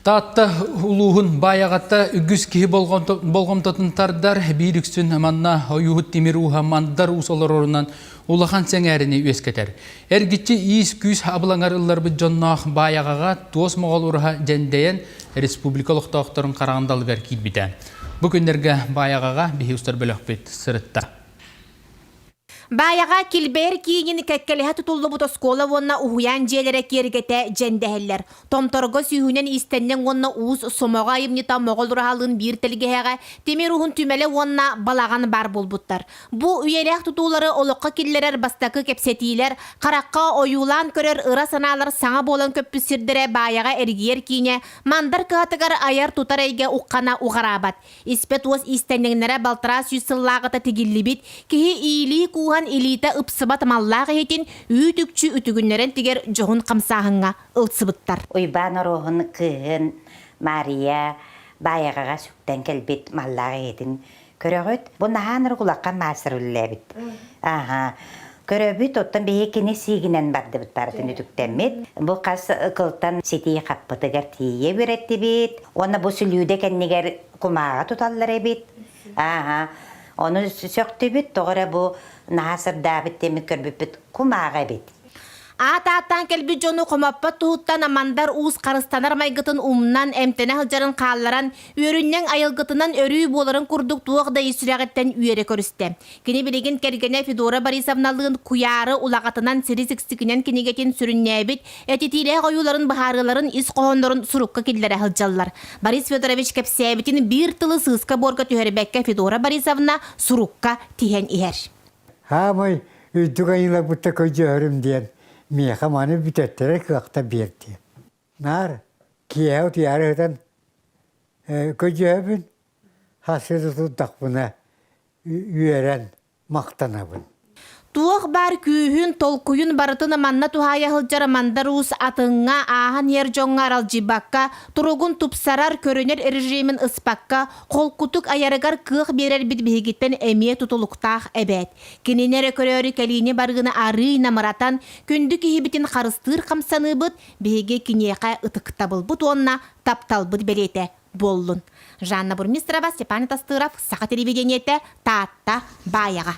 Таатта улууһун Баайаҕата үгүс киһи болҕомтотун тардар, биир үксүн манна ойууһут тимир ууһа Мандар Уус олорорунан улахан сэҥээрини үөскэтэр. Эргиччи иис-күүс абылаҥар ылларбыт дьонноох Баайаҕаҕа туос моҕол ураһа дьэндэйэн республика олохтоохторун хараҕын далыгар киирбитэ. Бу күннэргэ Баайаҕаҕа биһи устар бөлөхпүт сырытта. Баайаҕа килбэйэр киинин кэккэлэһэ тутуллубут оскуола уонна уһуйаан дьиэлэрэ киэргэтэ дьэндэһэллэр. Томторго сүүһүнэн иистэнньэҥ уонна уус сомоҕо айымньыта Моҕол ураһалыын биир тэлгэһэҕэ тимир уһун түмэлэ уонна балаҕан баар буолбуттар. Бу үйэлээх тутуулары олоххо киллэрэр бастакы кэпсэтиилэр, харахха ойуулаан көрөр ыра санаалар саҥа буолан көппүт сирдэрэ Баайаҕа эргийэр киинэ Мандар кыһатыгар айар-тутар эйгэ уххана уҕараабат. Испэ туос иистэнньэҥнэрэ 600 сыллааҕыта тигиллибит, киһи иилии кууһан илиитэ ыпсыбат маллаах иһитин үүт-үкчү үтүгүннэрэн тигэр дьоһун хамсааһыҥҥа ылсыбыттар. Уйбаан Оруоһун кыыһын Маарыйа Баайаҕаҕа сүктэн кэлбит маллаах иһитин көрөҕүт. Бу наһаа улахан маастар үлэлээбит. Аха. Көрөбүт, оттон биһиги кини сиигинэн бардыбыт барытын үтүктэммит. Бу хас кылтан ситии хаппытыгар тиийэ үөрэттибит. Уонна бу сүлүүдэ кэннигэр кумааҕа туталлар эбит. Ааһа. Ону сөхтүбүт, тоҕо эрэ бу наһаа сырдаабыт диэммит көрбүппүт кумааҕы эбит. Аат ааттаан кэлбит дьону хомоппот туһуттан Мандар Уус харыстанар майгытын умнан, эмтэнэ сылдьарын хаалларан, үөрүнньэҥ айылгытынан өрүү буоларын курдук туох да ис сүрэҕиттэн үөрэ көрүстэ. Кини билигин кэргэнэ Федора Борисовналыын Куйаары улаҕатынан сири сиксикинэн кинигэтин сүрүннээбит этитиилээх ойууларын быһаарыыларын ис хоһооннорун сурукка киллэрэ сылдьаллар. Борис Федорович кэпсээбитин биир тылы сыыска-буорга түһэрбэккэ Федора Борисовна сурукка тиһэн иһэр. Хаамай үрдүк айыыларбытта көдьөһөрүм диэн миэхэ маны бүтэттэрэр кыахта биэрди. Наар киэһэ утуйаары сытан көдьөһөбүн, хасыта турдахпына үөрэн махтанабын. Туох баар күүһүн, толкуйун барытын манна туһаайа сылдьар Мандар Уус атыҥҥа, ааһан иһэр дьоҥҥо аралдьыйбакка, туругун тупсарар, көрүнэр режимин ыспакка, холкутук айарыгар кыах биэрэрбит биһигиттэн эмиэ тутулуктаах эбээт. Кинини эрэ көрөөрү кэлиини барыыны арыый намыратан, күндү киһибитин харыстыыр хамсаныыбыт биһиги киниэхэ ытыктабылбыт уонна тапталбыт бэлиэтэ буоллун. Жанна Бурмистрова, Степан Тастыров, Саха телевидениетэ, Таатта, Баайаҕа.